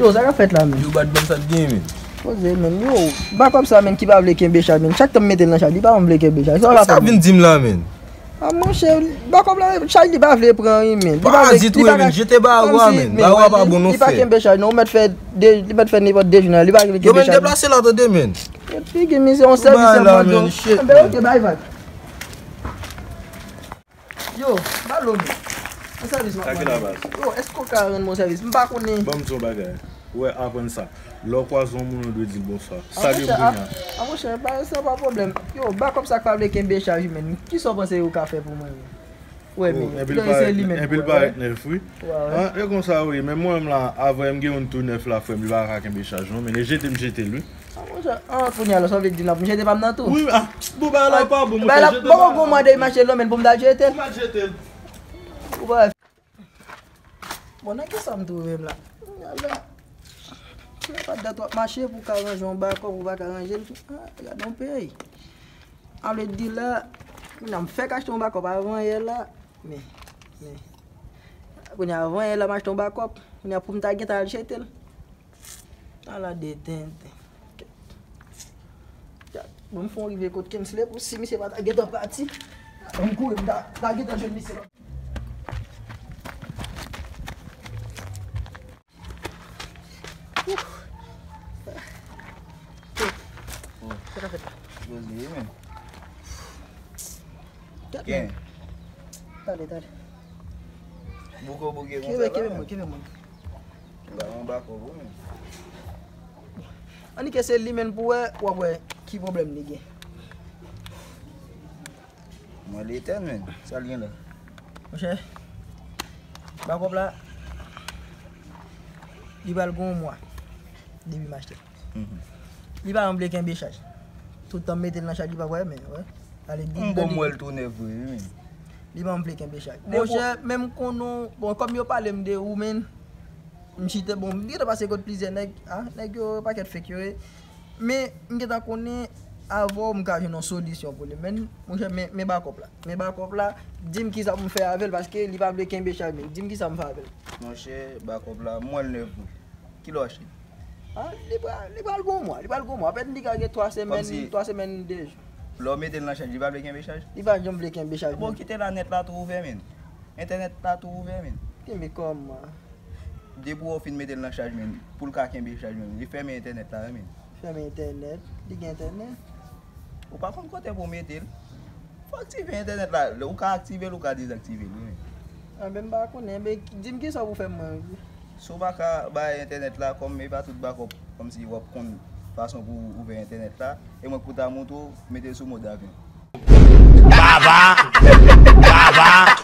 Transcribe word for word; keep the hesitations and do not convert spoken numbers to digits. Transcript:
Yo, sa k ap fèt la, men? Yo, bad, ban m sa t gen, men. Poze, men. Yo, bakòp sa, men, ki pa vle kenbe chaj, men. Chak tan m mete l nan chaj, li pa janm vle kenbe chaj. Sa w ap fè, sa vin di m la, men? A monchè, bakòp la, chaj li pa vle pran, wi, men. Li pa vle, li pa ka, men, jete bawo a, men. Bawo a pa bon non, frè. Li pa kenbe chaj, non. Ou mèt fè de, li mèt fè nenpòt de jounen, li pa vle kenbe chaj. Yo, men, deplase la, tande, men. Figi misye, yon sèvis, yon mande. Anben, ok, bay vag. Yo, balo, men. Yon sèvis m ap mande. Yo, èske w ka rann mwen yon sèvis? M pa konnen. Ban m di w yon bagay. Ou wè, aprann sa. Lè w kwaze yon moun, ou dwe di l bonswa. Salye m kounye a. A monchè, sa pa pwoblèm. Yo, bakòp sa k pa vle kenbe chaj, men. Kisa w panse yo ka fè pou mwen, men? Ou wè, men. Epi l parèt nèf, wi. An, e konsa, wi. Men mwen menm la, avè m gen youn tou nèf la, frè m, li pa ka kenbe chaj, non. Men e jete m jete l, wi. A monchè, an, kounye a la, sa w vle di m la, pou m jete pa m nan tou? Wi, a, bon, bagay la pa bon, monchè, jete pa m. Poko gon mande m achte l non, men pou m ta jete l. Ou pa jete l. Ou pa Bon, nan kisa m twouve m la? Kounye a la, lè pa dat w ap mache pou w ka ranje yon bakòp ou pa ka ranje l. Ah, gade yon peyi. Sa vle di la, kounye a m fèk achte yon bakòp avan yè la. Men, men, kounye a avan yè la m achte yon bakòp. Kounye a pou m ta gentan al jete l. Ala de tenten. Kèt. Bon, m fon rive kot Kensley pou si misye pa ta gentan pati. Bon, m kouri, m ta, ta gentan jwenn misye. Sa ka fèt la? Poze, men. Kèt, men. Tande, tande. Bouke w bouke konsa la. Kenbe, kenbe mwen, kenbe mwen. Ba mwen bakòp ou menm. Annik se li menm pou wè, w ap wè ki pwoblèm li gen. Mwen l etèn menm, sa l gen la? Monchè, bakòp la, li pral gen yon mwa depi m achte l. Li pa janm vle kenbe chaj. Tout tan m mete l nan chaj, li pa vle, men, wè. Ale di. M bon, m wè l tou nèf vre, wi, men. Li pa janm vle kenbe chaj. Monchè, men m konnen, bon, kòm yo pale m de ou, men, m chita, bon, m gentan pase kot plizyè nèg, a, nèg yo, pakèt fake yo ye. Men, m gentan konnen, avè w, m ka jwenn yon solisyon pou li. Men, monchè, men, men bakòp la. Men bakòp la, di m kisa pou m fè avè l, paske li pa vle kenbe chaj, men. Di m kisa m fè avè l. Monchè, bakòp la, m wè l nèf vre. Kilè w achte l? A, li pral, li pral gon mwa, li pral gon mwa. Apèn li ka gen twa semèn, twa semèn, de jou. Lè w mete l nan chaj, li pa vle kenbe chaj? Li pa janm vle kenbe chaj, men. Bon, kite la nèt la tou ouvè, men. Entènèt la tou ouvè, men. Kenbe kòman? Depi w fin mete l nan chaj, men, pou l ka kenbe chaj, men, li fèmen entènèt la, wi, men. Fèmen entènèt? Li gen entènèt? Ou pa konn kote pou w mete l? Fò aktive entènèt la. Ou ka aktive l, ou ka dezaktive l, wi, men. Anben, m pa konnen. Enben, di m kisa pou fè mwen. Si w pa ka bay entènèt la, kòm e pa tout bakòp, kòmsi w ap konn fason pou w ouvè entènèt la, e mwen k pou ta montre w, mete l sou mòd avyon. Baba! Baba!